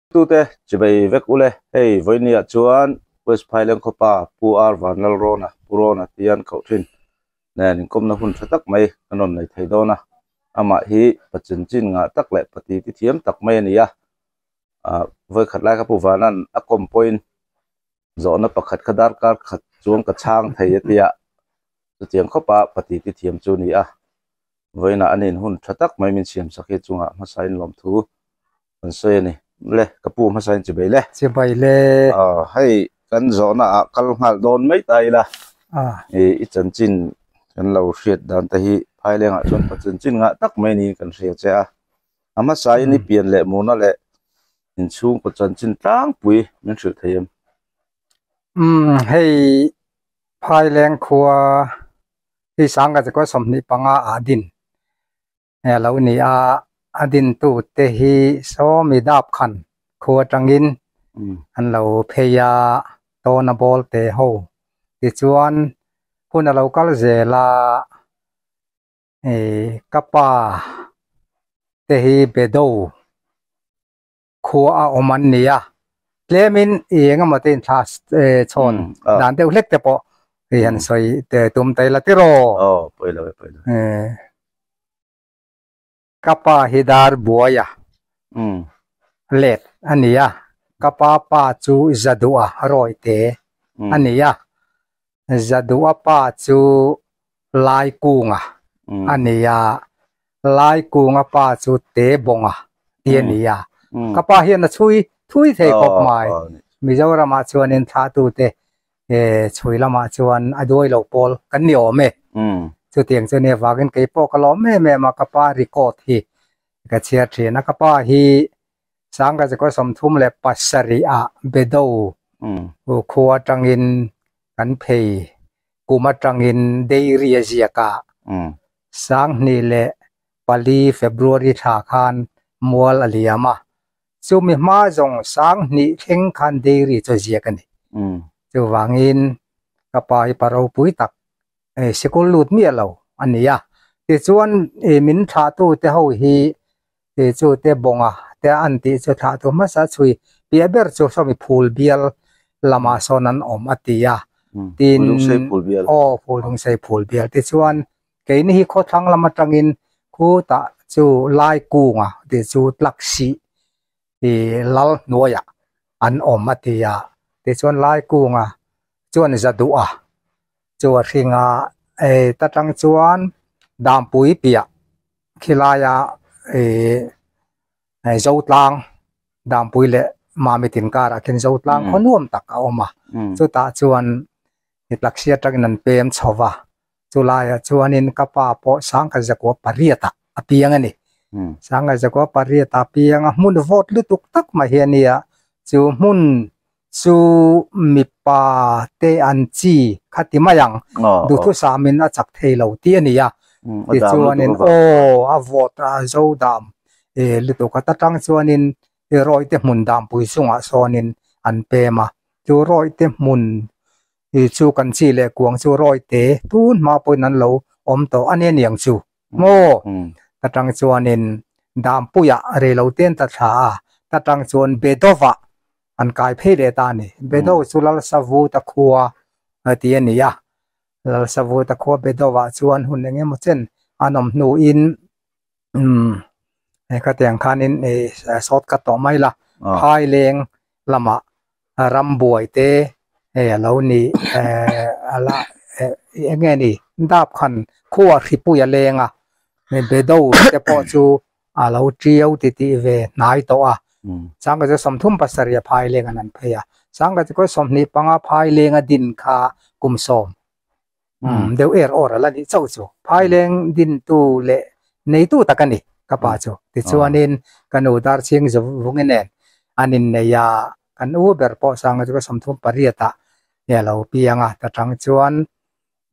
Tute chibei vek ule, hei vawinia chuan West Phailen khawpa Pu R Vanlalrawna, Pu Rawna tian koh thin nen inkawmna hun tha tak mai kan rawn nei thei dawn a, amah hi pa chanchin ngah tak leh pa titi thiam tak mai a ni a, ah vawikhat lai kha Pu Vana'n a kawm pawhin zawhna pakhat kha darkar khat chuan ka chhang thei a tia, chutiang khawpa pa titi thiam chu a ni a. Vawiinah an inhun tha tak mai min siam sak hi chungah hmasain lawmthu kan sawi a ni. Le, ka pu hmasain chibei le. Chibei le. Aw, hei kan zawhna ah kal nghal dawn mai ta ila. I i chanchin kan lo hriat dan te hi Phailengah chuan pa chanchin ngah tak mai niin kan hria che a. A hmasain i pian leh murna leh inchhungkaw chanchin tlangpui min hrilh thei em? Umm, hei Phaileng khua hi sangha chekua 25 ah din a lo ni a, a dintu te hi sawmi dap khan khu atangin an lo phei a, tawna ball te ho tichuan hun a lo kal zel a, ih ka pa te hi bedo. Khua a awm an ni a, tlemin i eng emaw te inthla chhawn dan deuh hlek te pawh i han sawi te tum ta ila tiraw? Aw, pawi lo e, pawi lo. Ka pa hi dar buai a let a ni a, ka pa pa chu Zadua Rawite a ni a, Zadua pa chu Laikunga a ni a, Laikunga pa chu Tebawnga ti a ni a. Ka pa hian a chhui thui thei khawp mai. Mizoramah chuanin thlahtute chhui lamah chuan a duai lo pawl kan ni awm e. Chutiang chu nia vangin kei pawh ka lawm em em a, ka pa record hi ka chhiar thin a. Ka pa hi Sangkazikaw 37 ah Bedo khua atangin kan phei kum atangin dairy a ziak a, 2004 February thla khan mual a liam a, chumi hma zawng 2000 thleng khan dairy chu a ziak a ni. Chuvangin ka pa hi pa ropui tak sikul lut miah lo a ni a, tichuan min thlahtu te ho hi chu te bawnga te an tih chu thlahtu hmasa chhui piah ber chu sawmi phul bial lamah sawn an awm a ti a, tin aw Phulhungsei phul bial tichuan keini hi khawthlang lam atangin khutah chu Laikunga tih chu Tlaksih ih lal hnuaiah an awm a ti a, tichuan Laikunga chuan Zaduha chu a hring a, ta tang chuan Dampui piah khilaia ih Zotlang Dampui leh Mamit inkarah khian Zotlang khaw nuam tak a awm a, chutah chuan Tlaksia atangin an pem chho va, chulaiah chuanin ka pa pawh 1908 ah a piang a ni. 1908 ah a piang a, hmun vawt lutuk tak mai hi a nia, chu hmun chu mipa te an chi kha ti mai ang, duhthusamin a chak thei lo tih a ni a, tichuanin aw a vawt a zo dam lutuk a, ta tang chuanin rawite hmun dampui chungah sawnin an pem a, chu rawite hmun chu kan chi leh kuang chu rawite tun hma pawhin an lo awm tawh a ni aniang chu maw? Ta tang chuanin dampuiah reilo ten ta thla a, ta tang chuan Bedova an kai phei leh ta a ni. Bedo chu Lalsavuta khua ti a ni a, Lalsavuta khua Bedova chuan hun eng emaw chen an awm hnuin umm khatiang khanin sawt khat tawh mai la, Phaileng lamah rambuai te hei a lo ni a la eng nge ni dap khan khua hripui a leng a bedo te pawh chu a lo tiau ti tih ve hnai tawh a changka chu 37 a phai leng an an phei a changka chu 25 phai leng a din kha kum 10 deuh er awr a la nih chauh chu phai leng din tu leh nei tu tak a ni ka pa chu tichuanin ka nu dar chhing vungin nen an innei a kan u ber pawh sanga chu ka 38 ah nge a lo piang a ta tang chuan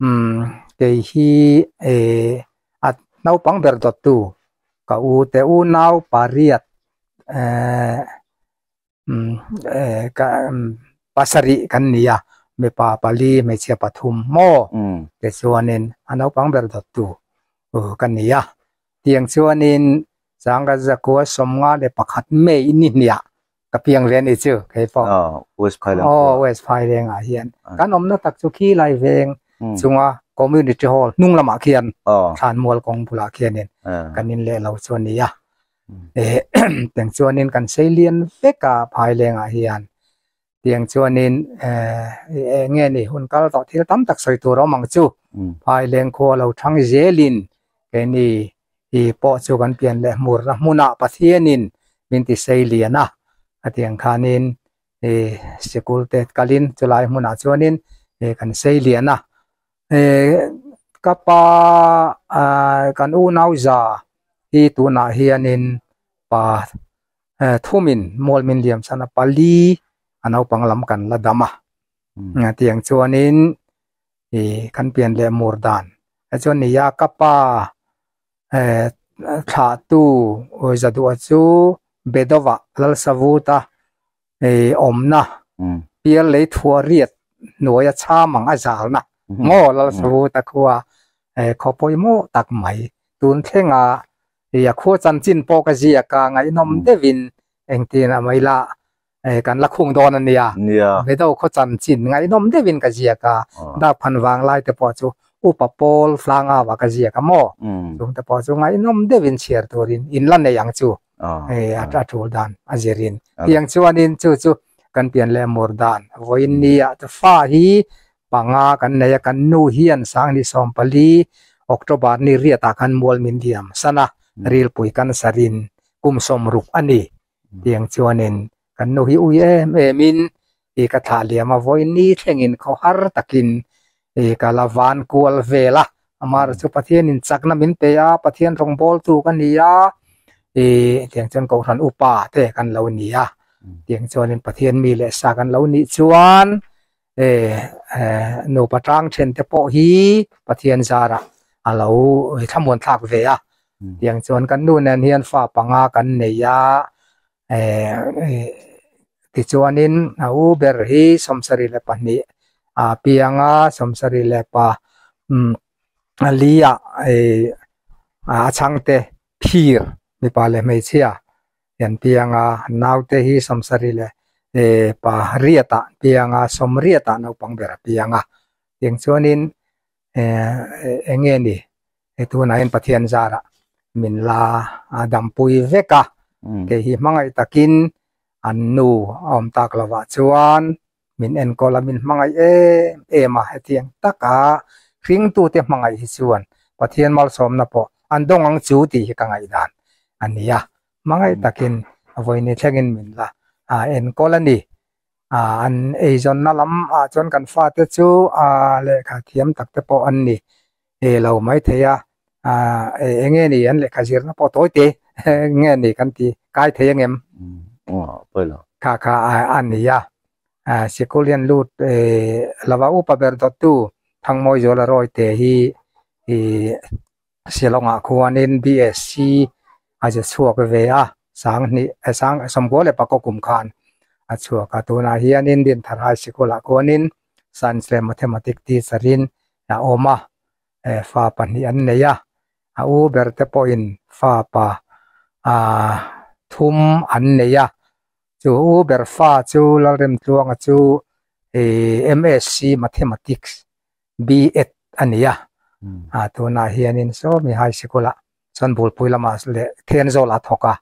umm kei hi eh a naupang ber dawt tu ka u te unau pariat eh umm eh ka pasarih kan ni a mipa pali hmeichhia pathum maw tichuanin a naupang ber dawt tu ka ni a tiang chuanin 1951 May ni hniah. Ka piang ve a ni chu kei pawh. Aw, West Phaileng khua. Aw, West Phaileng ah hian. Kan awmna tak chu khi lai veng chunga Community Hall hnung lamah khian Thlanmual kawng bulah khianin kan in leh lo chu a ni a. Tiang chuanin kan sei lian vek a Phaileng ah hian. Tiang chuanin eng nge ni hun kal tawh thil tam tak sawi tur a awm ang chu. Phaileng khua lo thang zelin keini I pawh chu kan pian leh hmurna hmunah Pathianin min ti sei lian a, hetiang khanin i sikul te kalin chulai hmunah chuanin i kan sei lian a. I ka pa kan unau za hi tunah hianin pa thumin mual min liam chhan a, pali a naupang lam kan la dam a. Tiang chuanin i kan pian leh mur dan te chuan ni a ka pa eh thlah tu Zadua chu Bedova Lalsavuta eh awmna pial lei thuah riat hnuaia chham ang a zalna maw Lalsavuta khua eh khaw pawimawh tak mai tun thlenga i a khua chanchin pawh ka ziak a ngaihnawm deuhin engtin a mai la eh kan la khung dawn a nia. Nia. Vedo khaw chanchin ngaihnawm deuhin ka ziak a, dak phan vang lai te pawh chu upa pawl flanga va ka ziak a maw? Chung te pawh chu ngaihnawm deuhin chhiar turin in la nei ang chu eh a tul dan a zirin. Tiang chuanin chu chu kan pian leh mur dan vawiin nia chu fa hi panga kan nei a, kan nu hian Sangni 14 October ni riatah khan mual min diam san a, rilpui cancer-in kum 60 a ni. Tiang chuanin kan nu hi ui em emin i ka thlah liam a, vawiin ni thlengin khaw har takin i ka la van kual vel a, amah chu Pathianin chakna min pe a, Pathian rawngbawltu ka ni a, i tiang chuan Kohhran upa te kan lo ni a, tiang chuanin Pathian mi leh sa kan lo nih chuan e nupa tang then te pawh hi Pathian zarah a lo thlamuan thlak ve a, tiang chuan kan nu nen hian fa panga kan nei a, tichuanin a u ber hi 72 a piang a, 74 ah a chhangte phir mipa leh hmeichhia Hian pianga naute hi 78 ah pianga 80 ah naupang ber a pianga tiang chuanin eng nge ni tunah hian Pathian zarah min la dampui vek a kei hi hmangaih takin an nu a awm tak lovah chuan min enkawl a min hmangaih em em a hetiang taka hringtute hmangaih hi chuan Pathian malsawmna pawh an dawng ang chu tih hi ka ngaihdan a ni a hmangaih takin vawiin thlengin min la enkawl a ni an eizawnna lam ah chuan kan fate chu lehkha thiam tak te pawh an ni lo mai thei a eng nge ni an lehkha zirna pawh tawi te nge ni kan ti kai thei ang em kha kha a ni a sikul hian lut lova upa ber dawttu Thangmawi Zuala Rawite hi Shillong-ah khuanin BSc a ze chhuak ve a sanghnih sang 94 kum khan a chhuak a tunah hianin Dinthar High School-ah khuanin Science leh Mathematics teacher-in a awm a fa pahnih an nei a a u ber te pawhin fa pa thum an nei a chu u ber fa chu Lalremtluanga chu MSc Mathematics B.Ed a ni a tunah hianin sawmi high sikul ah chuan Bulpui lamah leh Thenzawl a thawk a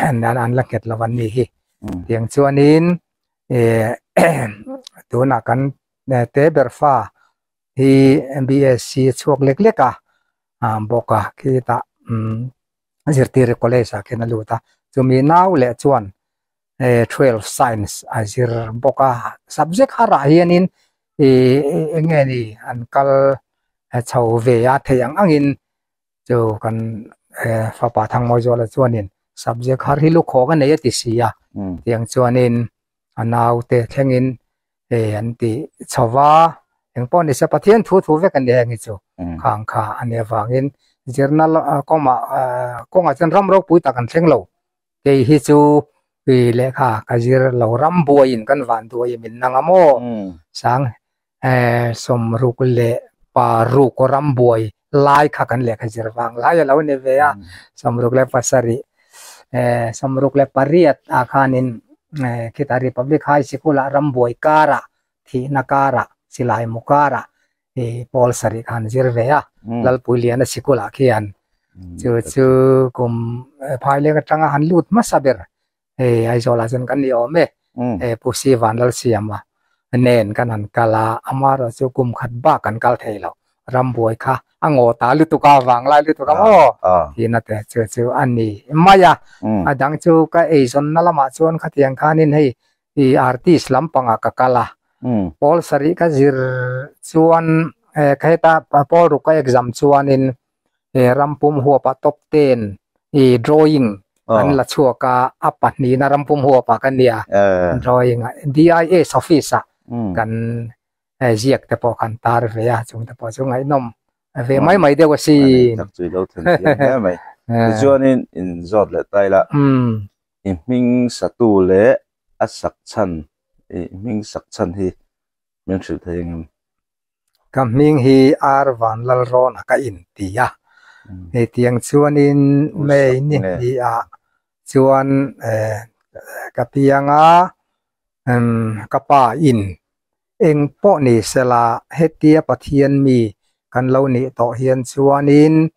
an la nghet lo an ni hi tiang chuanin tunah kan te ber fa hi BSc chhuak lek lek a bawk a khitah zirtir college ah khian a lut a chumi nau leh chuan 12 science a zir bawk a subject harah hianin ih eng nge ni an kal chho ve a theih ang angin chu kan fapa Thangmawizuala chuanin subject har hi lukhawk a nei a ti si a tiang chuanin a naute thlengin an ti chho va engpawh ni se Pathian thu thu vek a ni heng hi chu khang kha a nih avangin zirna kawngah kawngah chuan ram ropui tak an thleng lo. Kei hi chu i lehkha ka zir lo ram buaiin kan van duai min nang a maw? 66 ram buai lai kha kan lehkha zir vang lai a lo ni ve a, 67. 68 ah khanin khitah Republic High Sikul ah rambuai karah thihna karah silai mu karah i pawl sarih khan zir ve a Lalpuiliana sikul ah khian chu chu kum phaileng atanga han lut hmasa ber hei Aizawl ah chuan kan ni awm e Pu Si Vanlalsiama nen kan han kal a amaherawh chu kum khat bak kan kal thei lo rambuai kha a ngaw ta lutuk a vanglai lutuk a maw tihna te chu chu a ni mai a a dang chu ka eizawnna lamah chuan khatiang khanin hei i artist lampangah ka kal a pawl sarih ka zir chuan ka heta pawl ruk ka exam chuanin rampum huapah top ten i drawing an la chhuak a a pahnihna rampum huapah ka nia drawing ah DIS office ah kan ziak te pawh kan tar ve a chung te pawh chu ngaihnawm ve mai mai deuh asin. Tak chu i lo thlen thiam hle mai. Tichuanin inzawt leh ta ila. I hming satu leh a sak chhan i hming sak chhan hi min hrilh thei engem? Ka hming hi Ar Vanlalrawna ka inti a, hetiang chuanin May ni hnih-ah chuan ka piang a, ka pa in eng pawh ni sela hetia Pathian mi kan lo nih tawh hian chuanin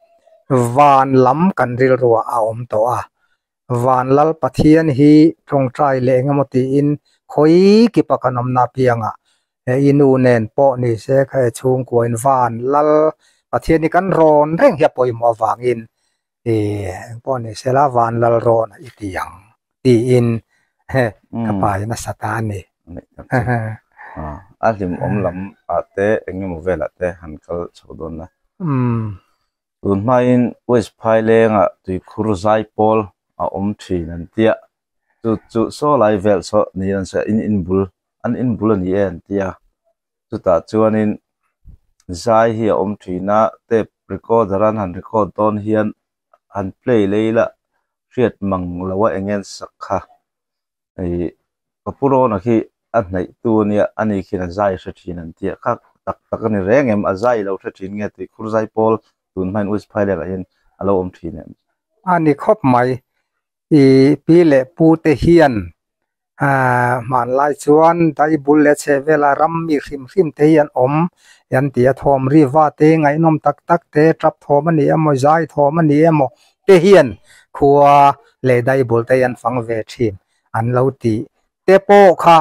van lam kan rilruah a awm tawh a, Van Lal Pathian hi tawngtai leh engemaw tiin khawi kipa kan awmna apiangah he i nu nen pawh ni se kha he chhungkuain Van Lal Pathian hi kan rawn reng hi a pawimawh avangin i engpawh ni sela Van Lal rawn i ti ang tiin he ka pa in a sa ta a ni. A hlimawm lam ah te engemaw velah te han kal chho dawn a. Tun hmain West Phailengah tuikhur zai pawl a awm thin an tia, chu chu saw lai vel saw niin an sawi a, in inbul an inbul a ni e an tia, chutah chuanin zai hi a awm thin a, tape recorder an han record dawn hian han play lei la hriat mang lo a eng nge an sak kha. Hei ka pu Rawna khi a hnaih tu ania ani khian a zai hre thin an tih a kha tak tak a ni reng em a zai lo hre thin nge tih khur zai pawl tun hmain West Phaileng ah hian a lo awm thin em. A ni khawp mai i pi leh pu te hian ah hmanlai chuan Daibul leh chhehvela ram mi hrim hrim te hi an awm an ti a thawm ri va te ngaihnawm tak tak te tap thawm a ni emaw zai thawm a ni emaw te hian khua leh daibul te hi an fang ve thin an lo ti te pawh kha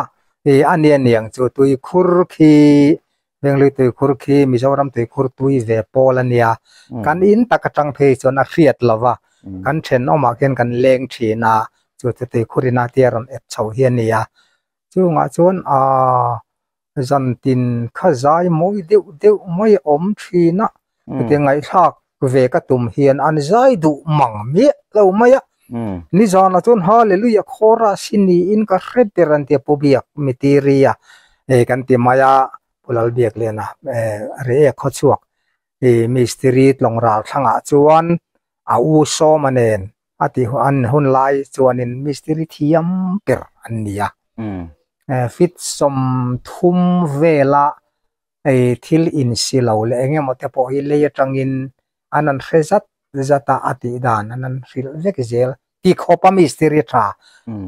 ih a nia niang chu tuikhur khi Venglui tuikhur khi Mizoram tuikhur tui ve pawl a nia kan in tak atang phei chuan a hriat lo va kan thenawmah khian kan leng thin a chu chu tuikhur ina tia rawn ep chho hi a nia chungah chuan aaa Zantin kha zai mawi deuh deuh mai a awm thin a, hetiang ngaihthlak ve ka tum hian an zai duh mang miah lo mai a, nizanah chuan Hallelujah chorus hi niin ka hre ber an ti a Pu Biak Mitiri a hei kan ti mai a, Pu Lalbiakliana Reek khawchhuak i mistiri tlawng ral thlangah chuan a u Sawma nen a ti an hun lai chuanin mistiri thiam ber an ni a. Fit 30 vela hei thil insi lo leh eng emaw te pawh hi lei atangin an an hre zat zat a, a tih dan an an hrilh vek zel ti khawpa mistiri tha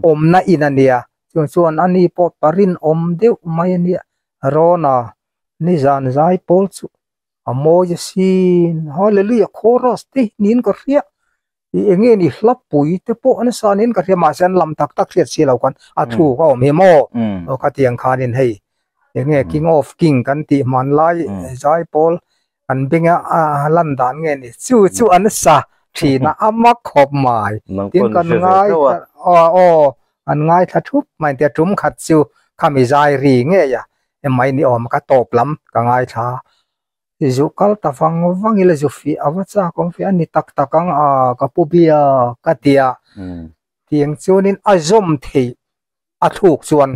awmna in a nia. Chung chuan ani pawh parinawm deuh mai a nia. Rawna nizan zai pawl chu a mawi asin hallelujah chorus te hi niin ka hria i eng nge ni hla pui te pawh an sa niin ka hria mahse an lam tak tak hriat si lo khan a thu ka awm hi maw aw khatiang khanin hei eng nge king of king kan tih hman lai zai pawl kan benga a lan dan nge ni chu chu an sa thin a a mak khawp mai tin kan ngai aw aw an ngaithla thup mai tia tum khat chu khami zai ri ngei a emai ni awm ka tawp lam ka ngaithla a zu kal ta vang vang ila zu fih a va chak awm fih a ni tak tak ang a ka pu bia ka tia tiang chuanin a zawm theih a thluk chuan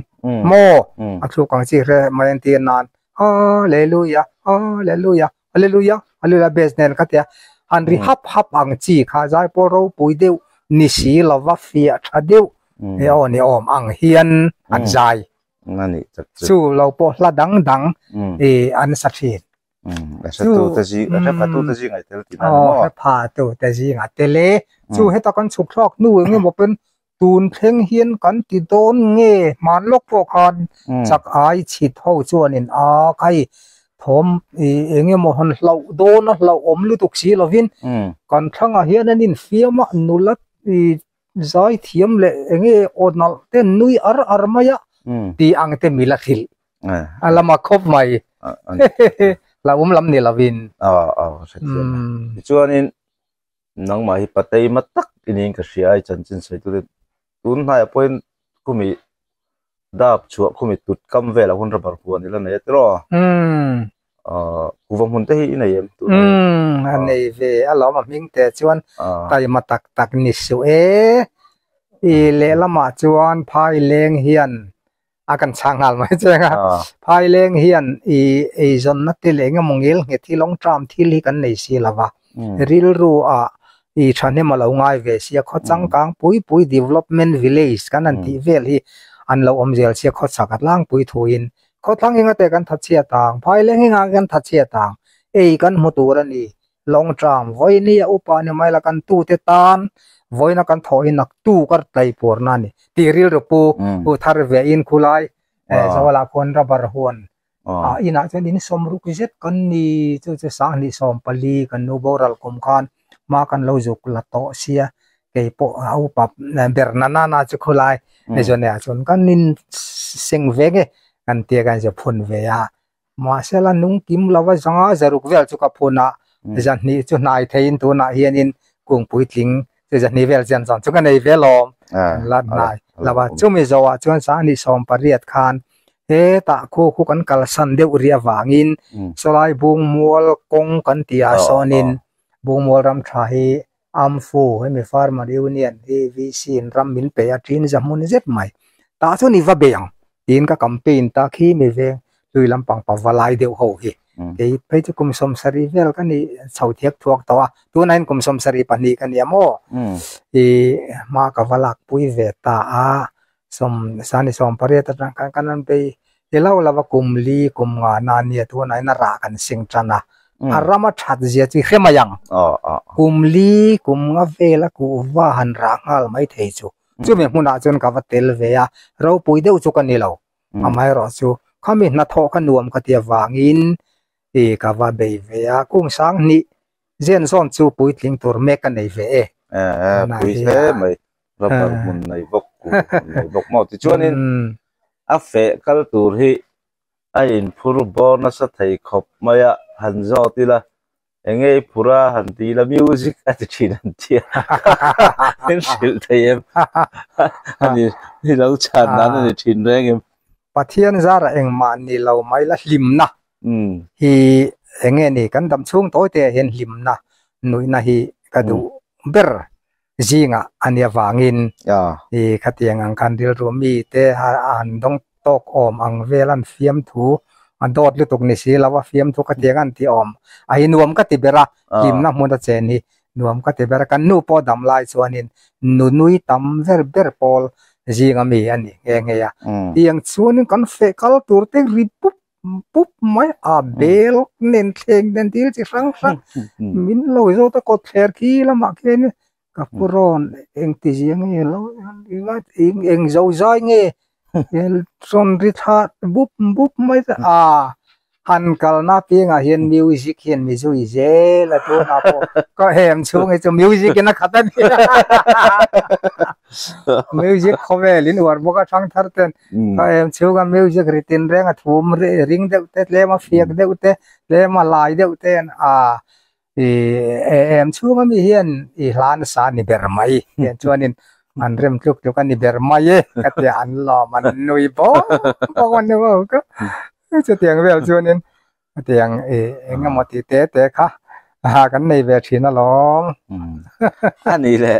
maw a thluk ang chi hre mai an tir nan hallelujah hallelujah hallelujah hallelujah base nen kha tia han ri hap hap ang chi kha zaipawl ropui deuh ni si lova fiah tha deuh he aw ni awm ang hian an zai a nih tak chu. Chu lo pawh hla dang dang i an sa thin. Chu aw hre pha tu te zingah tel e. Chu heta kan chhuk thlak hnu eng emaw pawn tun thleng hian kan ti dawn nge hman lawk pawh khan chak ai chhit ho chuanin a khai thawm ih eng emaw han hlauh dawn a hlauh awm lutuk si lovin kan thlangah hian an infiam a nula ih zai thiam leh eng nge aw nalh te nui ar ar mai a tih ang te mila hrilh a lama khawp mai hlauhawm lam ni lovin. Tichuanin nangmah hi patei ma tak i niin ka hria a i chanchin sawi tute tun hnaiah pawhin khumi dap chhuah khumi tut kam velah hun rubber huan ila nei a tiraw ahh kuva hmun te hi i nei em tun umm a nei ve a lawm a hming te chuan taima tak tak ni suh e i lehlamah chuan phai leng hian a kan chhang nghal mai che anga phaileng hian i eizawnna te leh engemaw ngel nghet hi long term thil hi kan nei si lova rilru ah i thahnem a lo ngai ve sia khaw changkang pui pui development village kan han tih vel hi an lo awm zel sia khaw chak a tlangpui thuin khaw thlang enga te kan thatchhiat ang phaileng enga kan thatchhiat ang ei kan hmu tur a ni. Long term, vawinia upa ni mai la kan tute tan vawiina kan thawh hi naktu ka tlai purna a ni tih rilru pu pu thar ve in khulai Zawala khuan rubber huan ah inah chuan in sawmruk zet kan ni chu chu sanghnih 14 kan nu boral kum khan hma kan lo zuk la tawh sia kei pawh a upa ber na na na chu khulai Zawneah chuan kan in seng ve nge kan tia kan zia phun ve a. Mahsela nung kim lova zanga zaruk vel chu ka phun a, zahnih chu hnai theiin tunah hianin kung puitling chu zahnih vel chian chuan chu ka nei ve lawm la hnai lova. Chumi zawhah chuan sangni 18 khan hetah khu khu kan kalsan deuh rih avangin sawlai bungmual kawng kan tih ah sawnin bungmual ram tha hi Amfu hemi Farmer Union hi VC in ram min pe a ṭin za hmun zet mai. Tah chuan i va bei ang tiin ka campaign ta khi mi veng hlui lampang pa va lai deuh ho hi. Kei phei chu kum 70 vel ka nih chho thiak thuak tawh a, tunah hian kum 72 ka nia maw? I hma ka va lak pui ve ta a, sawm sani 18 atang khan kan rawn bei i lo lova kum li kum nga na nia tunah hian a rah kan sing tan a a ram a that zia chu i hre mai ang kum li kum nga vel a kuhva han rah nghal mai thei chu chumi hmunah chuan ka va tel ve a ropui deuh chu ka ni lo amaherawhchu khami hnathawh ka nuam ka ti avangin i ka va bei ve a kung sang hnih zen zawn chu puitling tur mek ka nei ve e. Pui hle mai rubber hmun nei bawk kung hmun nei bawk maw tichuanin a feh kal tur hi a inphur bawr nasa thei khawp mai a han zawt ila enge i phur a han ti ila music a ti thin an ti a min hrilh thei em ani ni lo chhan nan ani thin reng em. Pathian zara engmah ni lo mai la hlimna hi enge ni kan dam chhung tawi te ah hian hlimna nuihna hi ka duh ber zingah a nia vangin i khatiang ang khan rilru mi te a han dawng tawk awm ang vel an fiamthu a dawt lutuk ni si lo a fiamthu khatiang an ti awm a hi nuam ka ti ber a hlimna hmun a chen hi nuam ka ti ber a kan nu pawh dam lai chuanin nunui tam ber ber pawl zinga mi a ni nghe nghe a tiang chuanin kan feh kal tur te ri pup pup mai a bel nen thleng nen thil chi hrang hrang min lo zawt a kawt thler khi lamah khian ka pu rawn engti zia nge lo eng eng zo zai nge rawn ri thla bup bup mai te a han kalna piangah hian music hian mi zui zel a tunah pawh ka hem chhung hi chu music in a khat a ni music khawvel in uar bawk a thangthar ten Ka em chhunga music ri tin reng a thum ring deuh te tlem a fiak deuh te tlem a lai deuh te a i em chhunga mi hian i hla nasa a ni ber mai tiang chuanin an rem tluk tluk a ni ber mai e ka tia an lawm an nui bawk bawk a ni maw ka chutiang vel chuanin Hetiang i eng emaw tih te te kha kan nei ve thin alawm. A ni le,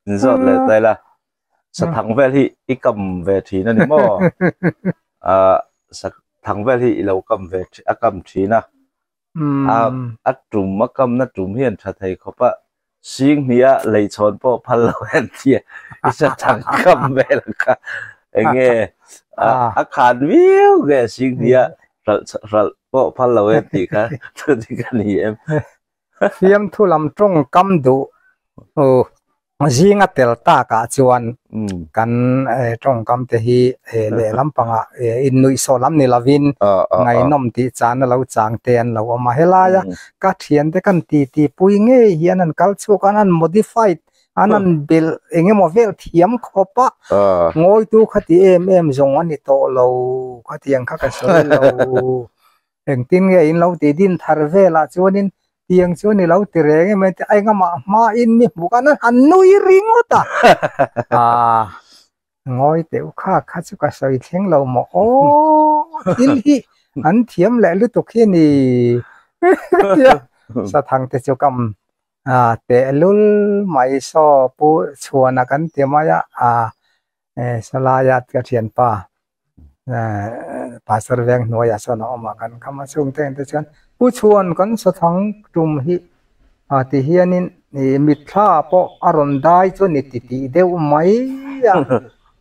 inzawt leh ta ila. Sathang vel hi i kam ve thin a ni maw? Sathang vel hi i lo kam ve a kam thin a. A tum a kamna tum hian tha thei khawp a, sing hnih a leichhawn pawh phal lo en tia i sathang kam vel kha eng nge a khan viau nge sing hnih a. Hralh hralh pawh phal lo em tih kha chuti ka ni em. Fiamthu lam tawngkam duh zinga tel takah chuan kan tawngkam te hi lehlam pangah innuihsawh lam ni lovin ngaihnawm tih chana lo chang te an lo awm a. Helaia ka thiante kan titi pui ngei hian an kal chhuak a, an modified an han belh eng emaw vel thiam khawp a, ngawitu kha ti em em zawng a ni tawh lo, khatiang kha ka sawi lo. Engtin nge in lo tih din thar velah chuanin tiang chu ni lo ti reng em em a engamah hmain mi hmuh khan an han nui ringawt a, aah ngawi teuh kha kha chu ka sawi thleng lo maw aw thil hi an thiam leh lutuk hi a ni tia Sathang te chu kam tehlul mai saw Pu Chhuana kan ti mai a aah Salaia ka thianpa Pastor veng hnuaiah sawn a awm a, kan kham a chhungte ang te chuan Pu Chhuan kan sathang tum hi a ti hianin ih mitthla pawh a rawn dai chu ni ti tih deuh mai a,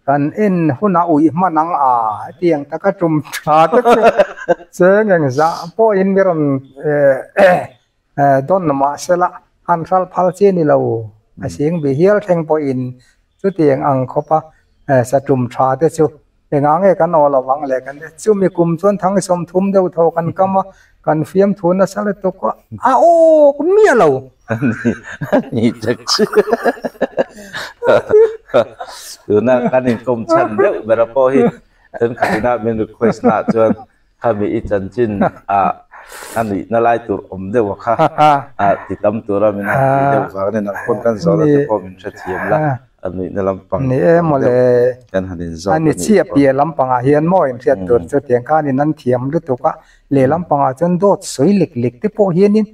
kan en hunah uih hman ang a hetiang taka tum tha te chu cheng engzah pawhin mi rawn dawn mahsela han hral phal chi a ni lo, a sing bi hial thleng pawhin chutiang ang khawpa satum tha te chu engah nge kan aw lovang le kan ti. Chumi kum chuan thang 30 deuh thaw kan kam a, kan fiamthu nasa lutuk a, a awk miah lo. Ni tak chu. Tuna kan inkawm chhan deuh ber a pawh hi thenkhatina min request na ah chuan Khami i chanchin ah a nuihna lai tur awm deuh a kha a ti tam tura min han tih deuh vang a ni. Nang pawn kan zawhna te pawh min hrethiam la, a nuihna lampang Ni e awm deuh kan han inzawt a a ni nih chiah pawh. piah lampangah hian maw inhriat tur chu tiang khanin an thiam lutuk a, lehlam pangah chuan dawt sawi lek lek te pawh hianin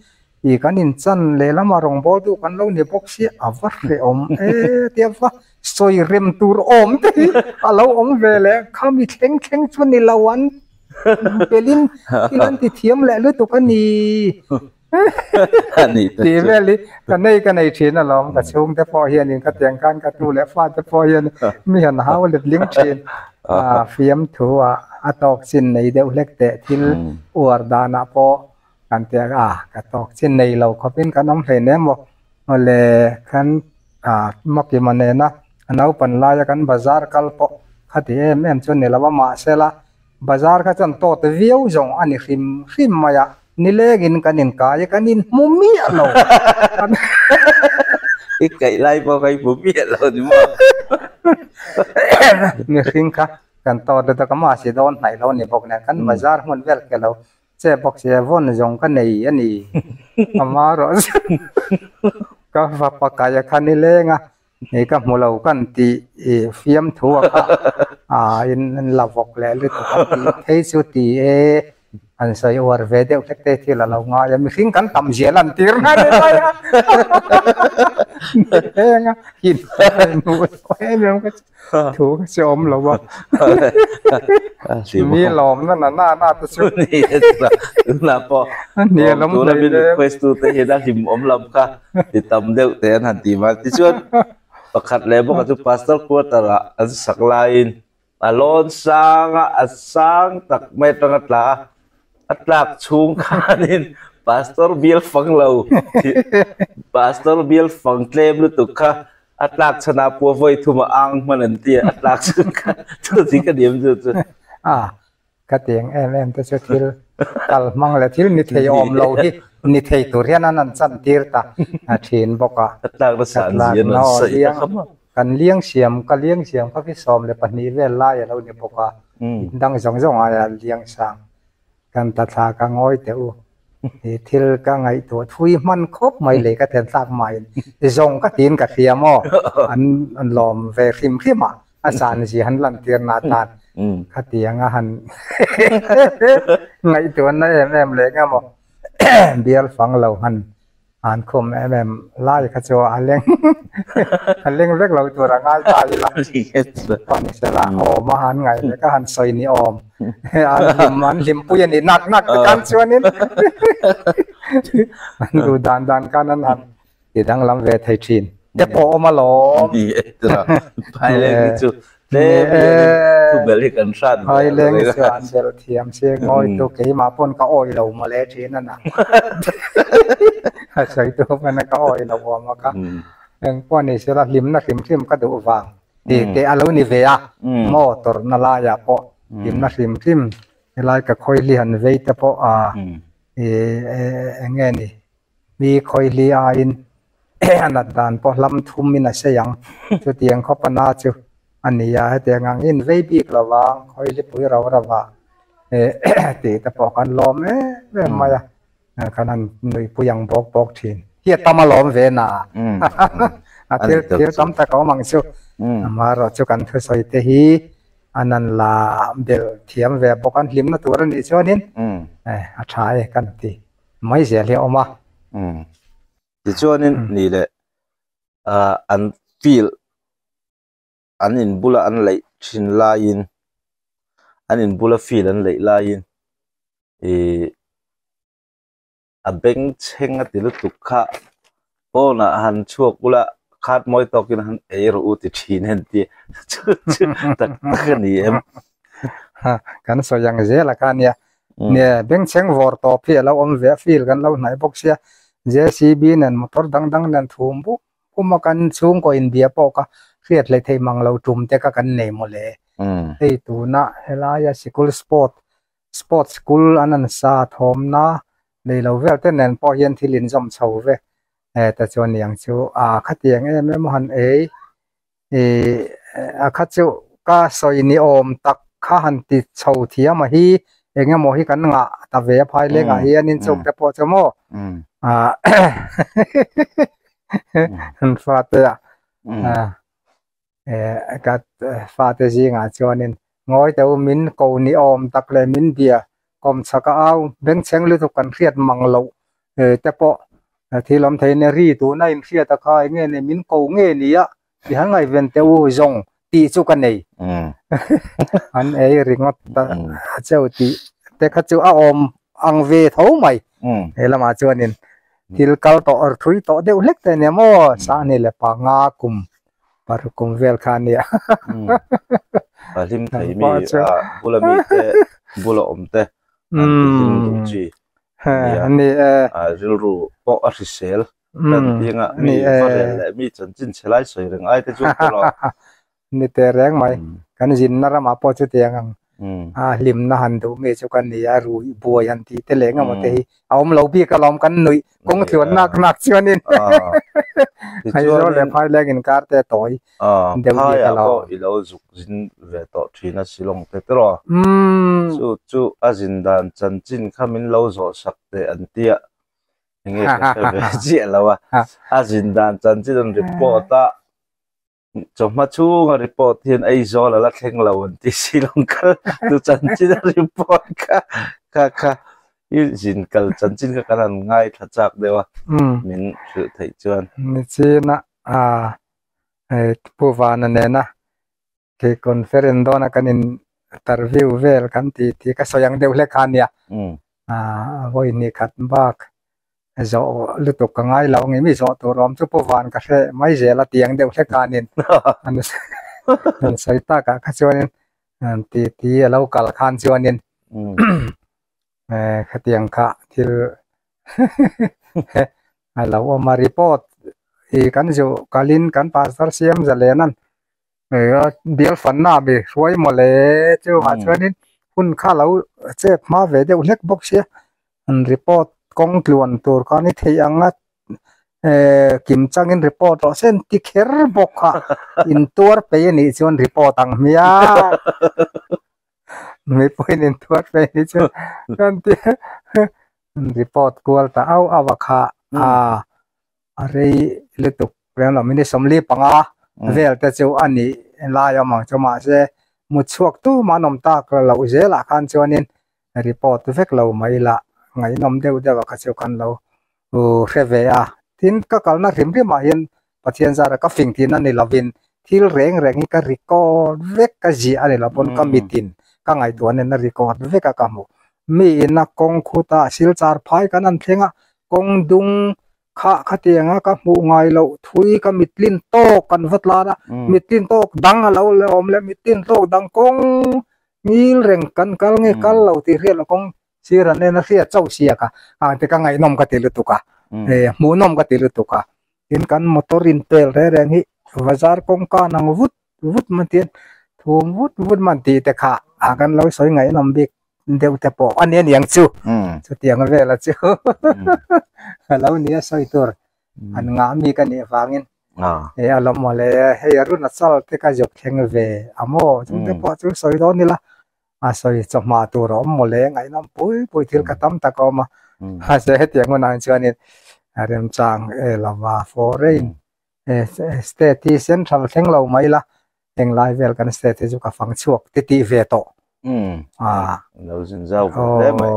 Ih kan inchan lehlam a rawngbâwl duh kan lo ni bawk sia, a va hrehawm e tia va sawi rem tur awm te hi a lo awm ve leh khami thleng thleng chu ni lo an pelin thil an ti thiam leh lutuk a ni tih vel hi ka nei ka nei thin alawm ka chhungte pawh hianin ka tiang khan ka tu leh fate pawh hian mi han hau letling thin a fiamthu ah a tawk chin nei deuh hlek teh thil uar danah pawh Kan ti a, ka tawk chin nei lo khawpin kan awm hlei nem maw. Awle kan Makima nena a naupan laia kan bazar kal pawh kha ti em em chu ni lo a, mahsela bazar kha chuan tawt viau zawng a ni hrim hrim mai a, nilengin kan inkai a, kan inhmu miah lo. I kaih lai pawh ka inhmu miah lo ni maw? Mihring kha kan tawt lutuk a, mahse dawn hnaih lo ni bawk nen kan bazar hmun vel ke lo Che bawk sia vawn zawng ka nei a ni. Ama rawh ka fapa kaia kha ni leng a, hei ka hmu lo kan tih i fiam thu a kha a in la vawk leh lutuk a tih phei chu ti e an sawi uar ve deuh hlek te thil a lo ngai a, mihring kan tam zia lan tir na ni mai a ni leng a in hmuh em em ka Thu ka che awm lo a. Mi lawm na na na na te chu. Ni tuna pawh. Ni lawm Tuna min request tu te hian a hlim awm lam kha ti tam deuh te an han ti mai. Tichuan pakhat leh bawk a chu pastor quarter ah an sak laiin a lawn sang a, a sang tak mai atang a tla a. A tlak chhung khanin pastor bial fang lo pastor bial fang tlem lutuk kha A tlak chhan ah pua voi thum a ang hman an ti a, a tlak chhan kha chu ti ka diam chu chu. A, ka tiang em em te chu thil kal hmang leh thil ni thei awm lo hi ni thei tur hian an han chan tir ta a thin bawk a. A tlak nasa an zi an rawn sawi ta kham a. Kan liang siam, ka liang siam kha khi 12 vel lai a lo ni bawk a, in dang zawng zawng aia liang sang. Kan ta thla ka ngawi teh u. Hi thil ka ngaihtuah thui hman khawp mai lei ka then thlak maiin zawng ka tiin ka hria maw an lawm ve hrim hrim a, a san zia han lantir na atan khatiang a han ngaihtuahna em em leh nge maw bial fang lo han An khum em em lai kha chu a leng a leng vek lo tur a ngai ta ila pan sela awm a han ngaih leh ka han sawi ni awm an hlim an hlim pui a ni nak nak te khan chuanin an duh dan dan khan an han ti danglam ve thei thin te pawh awm alawm ni e tura phai leng hi chu tlem hianin thu Bel hi kan hrat ve Phaileng chu an bel thiam se ngawi tu keimah pawn ka awi lo mawle thin a na. A sawi tu pawn ka awi lo awm a ka. Engpawh ni sela hlimna hrim hrim ka duh vang tih te a lo ni ve a. Maw tawrhna laiah pawh hlimna hrim hrim helai ka khawihli han vei te pawh a eng nge ni Mi khawihli aiin a nat dan pawh hlam thumin a sei ang. Chutiang khawp a na chu a ni a, hetiang ang in vei bik lo vang, khawihli pui ro ro ah tih te pawh kan lawm em em mai a, kan han nuihpui ang bawk bawk thin. Hi a tam a lawm ve na a, thil thil tam tak a awm ang chu. Amaherawh chu kan thusawi te hi a nan la belh thiam ve bawk a, hlimna tur a nih chuanin a tha e kan ti. Mai zel hi a awm a. Umm. Tichuanin ni leh ah an field an in bula an laih thin laiin an in bula field an laih laiin ih a bengchheng a ti lutuk kha pawnah han chhuak ula khat mawi tawkin han ei rawh u ti thin a ni chu chu tak tak a ni em. Kan sawi ang zel a kha nia. Nia bengchheng vawr tawp hi a lo awm ve a field kan lo hnaih bawk sia JCB nen motor dang dang nen thum buk bum a kan chhungkaw inbia pawh kha hriat hlei theih mang lo tum te kha kan nei mawle. Hei tuna helaia sikul sport Sports school an an sa thawmna nei lo vel te nen pawh hian thil inzawm chho ve ta chuan niang chu a khatiang em em han ei ih a kha chu ka sawi ni awm tak kha han ti chho thiam a hi eng emaw hi kan ngah ta ve a phai lengah hianin chung te pawh chu maw ah an fate ah eh ka fate zingah chuanin ngawi teu min ko ni awm tak leh min bia kawm chhak a au bengchheng lutuk kan hriat mang loh eh te pawh thil awm thei nia ri tuna inhriat a kha eng nge ni min ko nge ni a ti han ngaihven teh u zawng tih chu ka nei an ei ringawt ta cheu tih te kha chu a awm ang ve tho mai he lamah chuanin thil kal tawh ar thui tawh deuh hlek te nia maw sahni leh panga kum paruk kum vel kha a nia. A hlim thei mi a bula mi te bula awm te an ti hlim duh chi a nia a rilru pawh a hrisel kan tinga mi va rel leh mi chanchin chhe lai sawi reng ai te chu pawh Ni teh reng mai. Kan zinna ramah pawh chutiang ang a hlimna han duh mi chu ka ni a, rui buai han tih te leh engemaw te hi a awm lo bik alawm kan nuih kawng tluan nak nak chuanin Aizawl leh Phaileng inkar te a tawi deuh bik alawm. Phaiah pawh i lo zuk zin ve tawh thin a Shillong te tiraw? Chu chu a zin dan chanchin kha min lo zawh sak teh an tia enge ka hre ve chiah lo a, a zin dan chanchin an report a. Chawhma chhunga report hian Aizawl a la thleng lo an ti si lo kal tu chanchin a report kha kha kha i zin kal chanchin kha kan han ngaithla chak deuh a min hrilh theih chuan. Nichina a Pu Vana nena khi conference dawna kan in interview vel kan ti tih ka sawi ang deuh hlek kha ania a vawi hnih khat bak Zawh lutuk ka ngai lo nge mi zawh tur awm chu Pu Van ka hre mai zel a tiang deuh hlek anin an sawi takah kha chuanin ti ti a lo kal khan chuanin khatiang kha thil a lo awm a report ih kan zuh kalin kan pastor siam zalen an bial fanna mi hruai mawle chuvah chuanin hun kha lo chep hma ve deuh hlek bawk sia an report kawng tluan tur kha ni thei ang a eh kim changin report rawh se an ti kher bawk a intuar pei a nih chuan report ang hmia mipui in intuar pei a nih chuan an ti report kual ta auh auh a kha a a rei lutuk reng lo minute 45 vel te chu a nih lai awm ang chu mahse mut chhuak tumah an awm tak loh zelah khan chuanin report vek lo mai la ngaihnawm deuh deuh a kha chu kan lo hre ve a tin ka kalna hrim hrim ah hian Pathian zara ka fing tihna ni lovin thil reng reng hi ka record vek ka ziah a ni lo pawn ka mitin ka ngaihtuah nen a record vek a ka hmu mi ina kawng khutah silchar phai kan an thleng a kawng dung. Kha khatianga ka hmuh ngai loh thui ka mitlin tawk kan va tlan a, mitlin tawk dang a lo la awm leh mitlin tawk dang kawng ngil reng kan kal nge kal lo tih hriat loh kawng sir an en a hriat chauh sia ka hang te ka ngaihnawm ka ti lutuk a, hmuhnawm ka ti lutuk a, tin kan motor in pel reng reng hi bazar kawngka nang vut vut man tian thum vut vut man tih te kha a kan lo sawi ngaihnawm bik deuh te pawh a ni aniang chu chutiang vela chu a lo ni a sawi tur an ngah mi ka nih avangin e a lawm mawle hei a run a chal te ka zuk thleng ve a maw chung te pawh chu sawi dawn ila a sawi chawhma tur a awm mawle ngaihnawm pui pui thil ka tam tak a awm a mahse hetiang hunah chuanin a remchang e lova foreign state hi central thleng lo mai ila englai vel kan state hi chu ka fang chhuak ti tih ve tawh a lo zin zau ve hle mai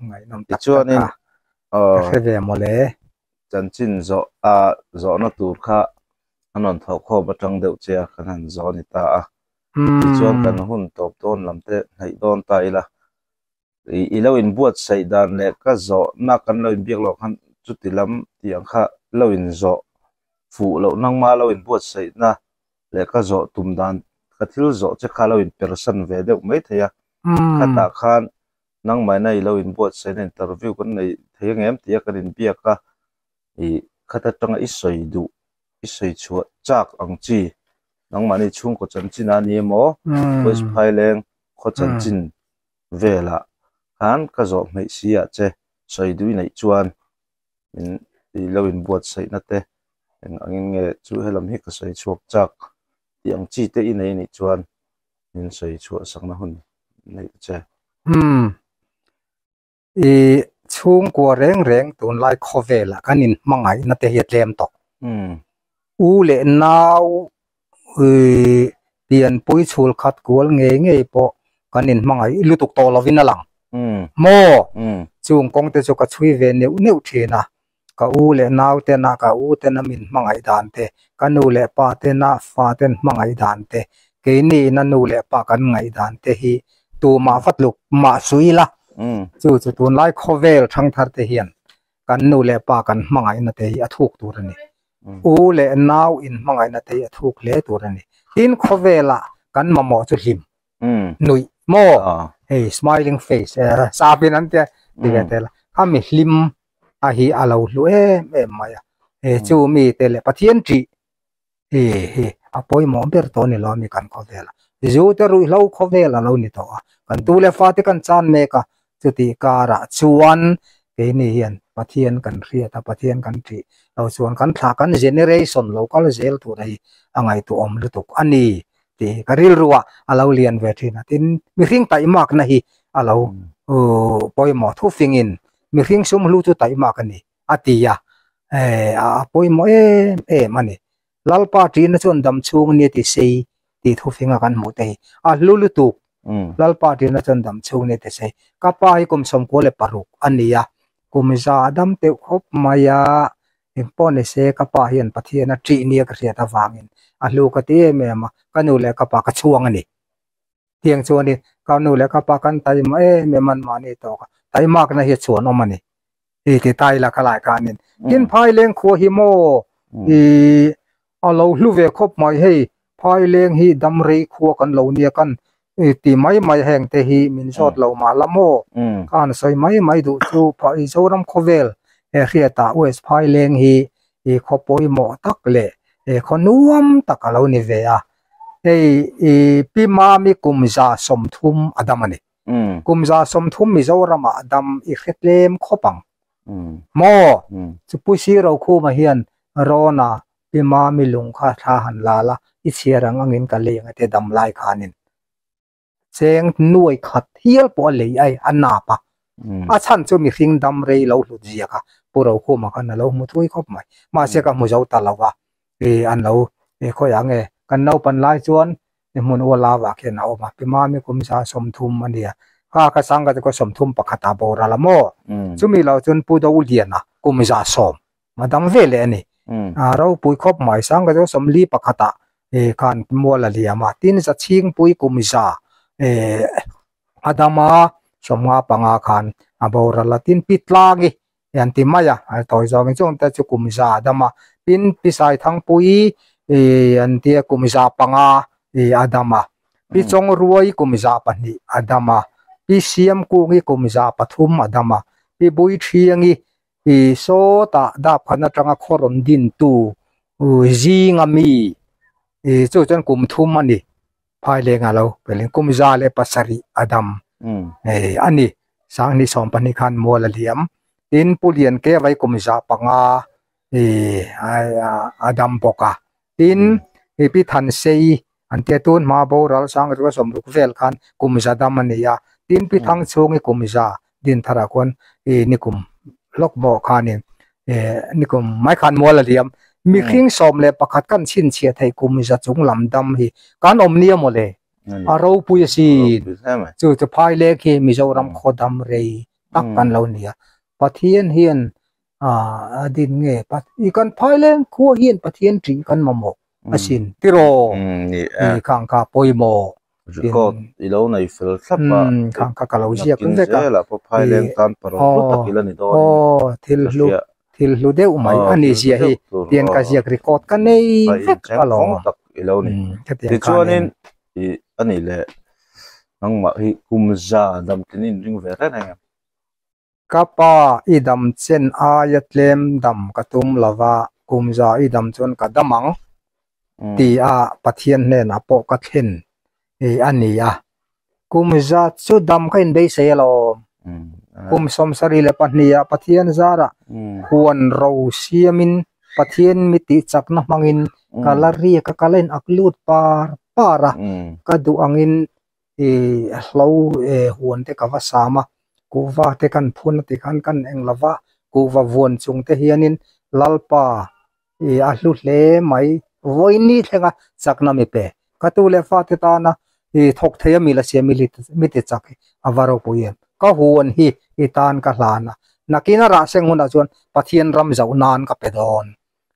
ngaihnawm tak tak a ka hre ve mawle chanchin zawh a zawhna tur kha an rawn thawh khawm atang deuh che a kan han zawh a ni ta a tichuan kan hun tawp dawn lam te hnaih dawn ta ila I lo inbuatsaih dan leh ka zawhna kan lo inbiak loh khan chuti lam tih ang kha lo inzawh fuh loh nangma lo inbuatsaihna leh ka zawh tum dan ka thil zawh che kha lo inpersan ve deuh mai thei a. Khatah khan nangmahina i lo inbuatsaihna interview kan nei thei ang em tia kan inbiak a, i khat atanga i sawi duh i sawi chhuah chak ang chi nangmahni chhungkaw chanchin a ni emaw West Phaileng khaw chanchin velah khan ka zawh hmeih si ah che sawi duh i neih chuan min i lo inbuatsaihna te eng angin nge chu helam hi ka sawi chhuak chak tih ang chi te i nei anih chuan min sawi chhuah sakna hun neih che. Umm i chhungkua reng reng tunlai khawvelah kan inhmangaihna te hi a tlem tawh. U leh nau ih pianpui chhul khat kual ngei ngei pawh kan inhmangaih lutuk tawh lovin a lang. Maw? Chung kawng te chu ka chhui ve neuh neuh thin a, ka u leh nau tena ka u tena min hmangaih dan te, ka nu leh pa tena fa ten hmangaih dan te, keini ina nu leh pa kan ngaih dan te hi tumah va tluk mah suih ila. Chu chu tunlai khawvel thangthar te hian kan nu leh pa kan hmangaihna te hi a thuk tur a ni. U leh nau in hmangaihna te hi a thuk hle tur a ni. Tin khawvelah kan mamawh chu hlim, nuih maw? Hei smiling face sapin an tia ti ve tel a, khami hlim a hi a lo hlu em em mai a. Chu mi te leh Pathian ṭih Hi hi a pawimawh ber tawh a ni lo a mi kan khawvel a, zu te ruihhlo khawvel a lo ni tawh a, kan tu leh fate kan chan mek a, chutih karah chuan keini hian Pathian kan hriat a, Pathian kan ṭih lo chuan kan thlah kan generation lo kal zel tur hi a ngaihtuahawm lutuk a ni tih hi ka rilru ah a lo lian ve ṭhin a, tin mihring taihmakna hi a lo pawimawh thufingin mihring sumhlu chu taihmak a ni. a ti a, eh a pawimawh em em a ni. Lalpa ṭihna chuan dam chhung nia ti sei tih thufinga kan hmuh te hi a hlu lutuk. Lalpa ṭihna chuan dam chhung nia ti sei. Ka pa hi kum 96 a ni a, kum za a dam teuh khawp mai a, engpawh ni se ka pa hian Pathian a ṭih nia ka hriat avangin a hlu ka ti em em a, ka nu leh ka pa ka chhuang a ni. Tiang chuanin ka nu leh ka pa kan taima em em an mahni tawk a, taimakna hi a chhuanawm a ni. I ti ta ila ka lai khanin tin Phaileng khua hi maw i a lo hlu ve khawp mai hei Phaileng hi damrei khua kan lo nia kan i ti mai mai heng te hi min zawt lo mah la maw ka han sawi mai mai duh chu i Zoram khawvel he hriatah West Phaileng hi i khaw pawimawh tak leh khaw nuam tak a lo ni ve a hei i Pi Mami kum 130 a dam a ni. Kum 130 Mizoramah dam i hre tlem khawp ang. Maw? Chu Pu Sirokhuma hian Rawna Pi Mami lung kha thla han la la, i chhiar ang angin ka lei ang ati dam lai khanin cheng nuai khat hial pawh a lei ai a nap a. A chhan chu mihring dam rei lo hlut zia kha Pu Rokhuma khan a lo hmu thui khawp mai. Mahse ka hmu zo ta lo va, i an lo khawiah nge kan naupan lai chuan i hmun ual avah khian a awm a, pi mami kum 130 a nia, kha ka sang ka ti khaw 31 ah boral a maw, chumi lo chuan Pu Doliana kum 110 a dang ve leh a ni, a ropui khawp mai sang ka ti khaw 41 ah khan mual a liam a, tin Zachhingpui kum za a dam a 55 khan a boral a, tin Pi Tlangi. an ti mai a, a tawi zawngin chuan te chu kum za a dam a, tin Pi Saithangpuii ih an tia kum 500 ih a dam a, Pi Chawngruai kum 200 a dam a, Pi Siamkungi kum 300 a dam a, Pi Buithiangi ih sawtah dapkhan atanga khaw rawn dintu zinga mi ih chu chuan kum thum a ni. Phai leng a lo pelin kum 107 a dam a ni. 2012 khan mual a liam. Tin Pu Lian ke vai kum 500 a dam bawk a. Tin Pi Than Sei an tia tun hma boral 1960 vel khan kum 100 dam a ni a. Tin Pi Thang chhungi kum 100 din tharah khuan nikum hlawk maw khanin nikum mai khan mual a liam. Mihring 11 kan chhinchhiah theih kum 100 chung lam dam hi kan awm nia maw le? A ropui asin. Chu chu phai lek hi Mizoram khaw dam rei tak kan lo ni a. Pathian hian a din nge i kan phai leng khua hian Pathian ṭih kan mamawh asin tiraw? Khang kha pawimawh. Record i lo nei fel thlap a, Khang kha ka lo ziak nakin vek a. zelah pawh phai leng tan paruk hlu tak ila ni dawn in Aw, thil ka hlu, hria. thil hlu deuh mai Aw, a ni thil hlu zia hi deuh tur, tian ka aw. ziak record ka nei Phai vek incheng alawm. khawng tak i lo ni. Khatiang Tichuanin khanin. i a nih leh nangmah hi kum za dam tlin in ring ve reng reng em? Ka pa i dam chen aia tlem dam ka tum lova, kum za i dam chuan ka dam ang ti a Pathian hnenah pawh ka thlen a ni a. Kum za chu dam kha inbeisei alawm. Kum 72 ah Pathian zarah huan ro siamin Pathian mi tih chakna hmangin ka la riak a, ka la in ak lut par par a, ka duh angin ih hlo eh huan te ka va sam a, kuhva te kan phun a ti khan kan eng lo va, kuhva vuan chung te hianin Lalpa ih a hlu hle mai vawiin thlenga chakna mi pe. Ka tu leh fa te tana ih thawk thei a mi la siam mi ti chak hi a va ropui em. Ka huan hi i tan ka hlan a, nakin a rah seng hunah chuan Pathian ram zauh nan ka pe dawn.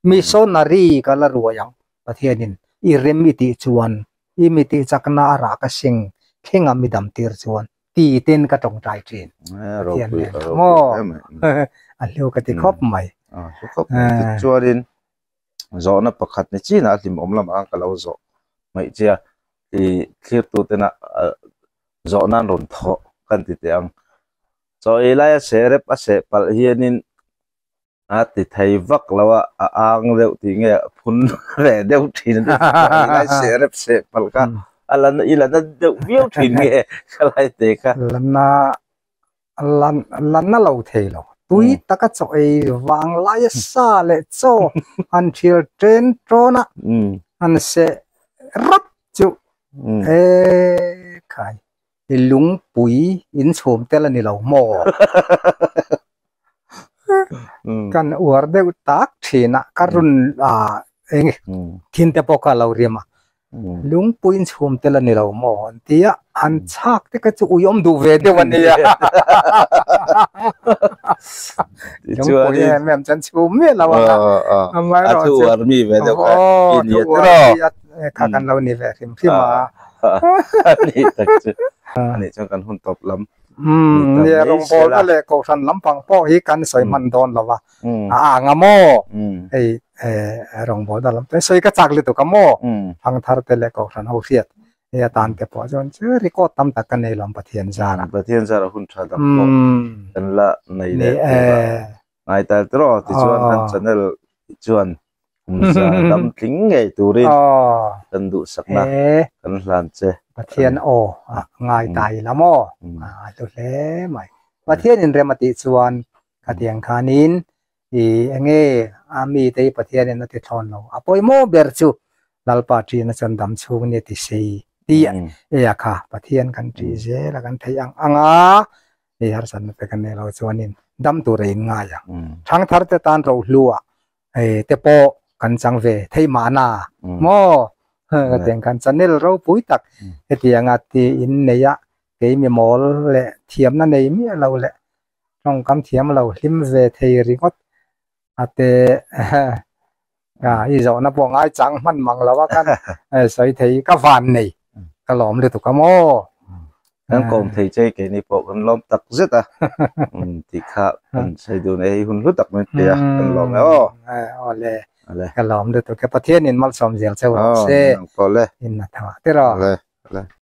Missionary ka la ruai ang Pathianin i rem i tih chuan i mi tih chakna a rah ka seng thleng a mi dam tir chuan ti ten ka tawngtai thin. Pathian nen maw a hlu ka ti khawp mai. Tichuanin zawhna pakhat ni chin a hlimawm lamah khan ka lo zawh hmaih che a, i thlirtu tena zawhna an rawn thawh kan ti teh ang. Chaw ei laia serep a seh palh hianin A ti thei vak lo a, a ang deuh tih nge a phun reh deuh thin a ti lai seh rep seh palh kha a la i la na deuh viau thin nge ka lai te kha. La na la la na lo thei lo. Tui taka chaw ei vang laia sa leh chaw han thil ṭen ṭawn a, han seh rap chu e khai. I lungpui in chhum tel a ni lo maw? Kan uar deuh tak thin a, ka run a eng thin te pawh kha a lo rim a. Lungpui in chhum tel a ni lo maw? An ti a, an chhak te kha chu ui awm duh ve deuh a nia. Lungpui em em chuan chhum miah lo ang a. Amaherawhchu, a thu uar mi ve deuh kha i ni a tiraw? Kha kan lo ni ve hrim hrim a. Ani tak chu. Ani chuan kan hun tawp lam. Umm nia rawngbawl te leh kohhran lampang pawh hi kan sawi hman dawn lo va. A ang a maw? Hei rawngbawl na lam te sawi ka chak lutuk a maw? Thangthar te leh kohhran ho hriat hei atan te pawh chuan chu record tam tak ka nei lo Pathian zara. Pathian zara hun tha dang pawh kan la nei leh tur a. Ngai tal tiraw tichuan kan channel chuan kumza dam tling ngei turin kan duhsakna kan hlan che. Pathian aw a ngai ta ila maw? A hlu hle mai. Pathian in rem a tih chuan khatiang khanin i enge a mite hi Pathianin a ti thlawn lo. A pawimawh ber chu Lalpa ṭihna chuan dam chhung nia ti sei ti e a kha Pathian kan ṭih zel a kan theih ang ang a. Hei harsatna te kan nei lo chuanin dam tur a in ngai ang. Thangthar te tan rohlua te pawh kan chang ve thei mahna maw? Hetiang khan channel ropui tak hetianga ti in nei a, kei mi mawl leh thiamna nei miah lo leh tawngkam thiam lo hlim ve thei ringawt a te i zawhna pawh ngai chang hman mang lo a kan sawi thei ka van nei ka lawm lutuk a maw? Kan kawm thei che keini pawh kan lawm tak zet a. Um tih kha kan sawi dun e hei hun hlu tak min pe a kan lawm e aw. Aw le. Ka lawm lutuk e Pathianin malsawm zel cheu rawh se. Aw nang pawh le. In a tha tiraw. Le le.